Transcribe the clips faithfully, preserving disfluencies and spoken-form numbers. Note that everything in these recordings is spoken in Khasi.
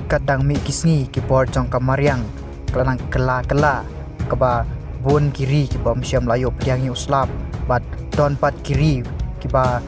Katba dang mih ki sngi, ki bor jong ka mariang ki la nang kylla kylla, kaba bun ki ri kiba ym shym la ïoh pdiang ïa u slap, bad don pat ki ri kiba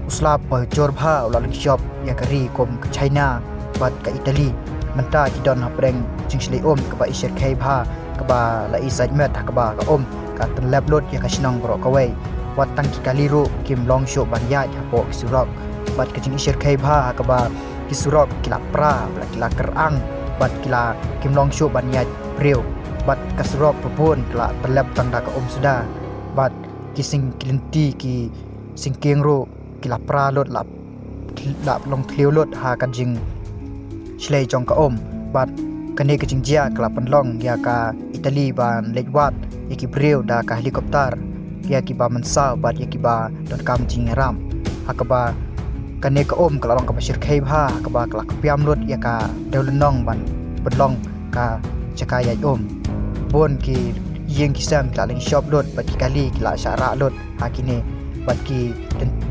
u slap ba jur bha u la lynshop ïa ka ri kum ka China bad ka Italy. Mynta ki don hapdeng jingshlei um kaba i shyrkhei bha, kaba la i sait met ha kaba ka um ka tyllep lut ïa ka shnong baroh kawei. Wat tang ki kali ruh kim long shuh ban ïaid hapoh ki surok. Bad ka jing i shyrkhei bha ha kaba ki surok ki la pra, bad ki la kyrang, bad ki la kim long shuh ban ïaid briew. Bad ka surok ba bun ki la tyllep tang da ka um suda. Bad ki sing ki lynti ki singkieng ruh ki la pra lut, la, la long thliew lut ha ka jingshlei jong ka um. Bad kane ka jingjia ka la pynlong ïa ka Italy ban leit wad ïa ki briew da ka helicopter, ïa kiba mynsaw bad ïa kiba donkam jingïarap. Ha kaba kane ka um ka la long kaba shyrkhei bha, ha kaba ka la kpiam lut ïa ka dewlynnong ban pynlong ka jaka ïaid um. Bun ki ïing ki sem ki la lynshop lut, bad ki kali ki la shah rah lut ha kine, bad ki,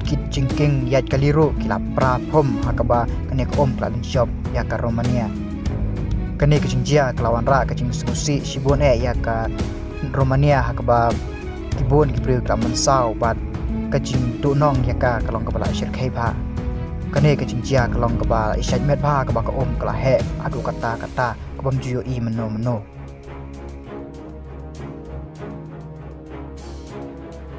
ki jingkieng ïaid kali ruh ki la pra phom ha kaba kane ka um ka la lynshop ïa ka Romania. Kane ka jingjia ka la wanrah ka jingsngewsih shibun eh ïa ka Romania, ha kaba ki bun ki briew ki la mynsaw, bad ka jingduhnong ïa ka ka long kaba la shyrkhei bha. Kane ka jingjia ka long kaba i shait met bha, ha kaba ka um ka la heh haduh katta katta, kaba ym ju ïohi mynno mynno.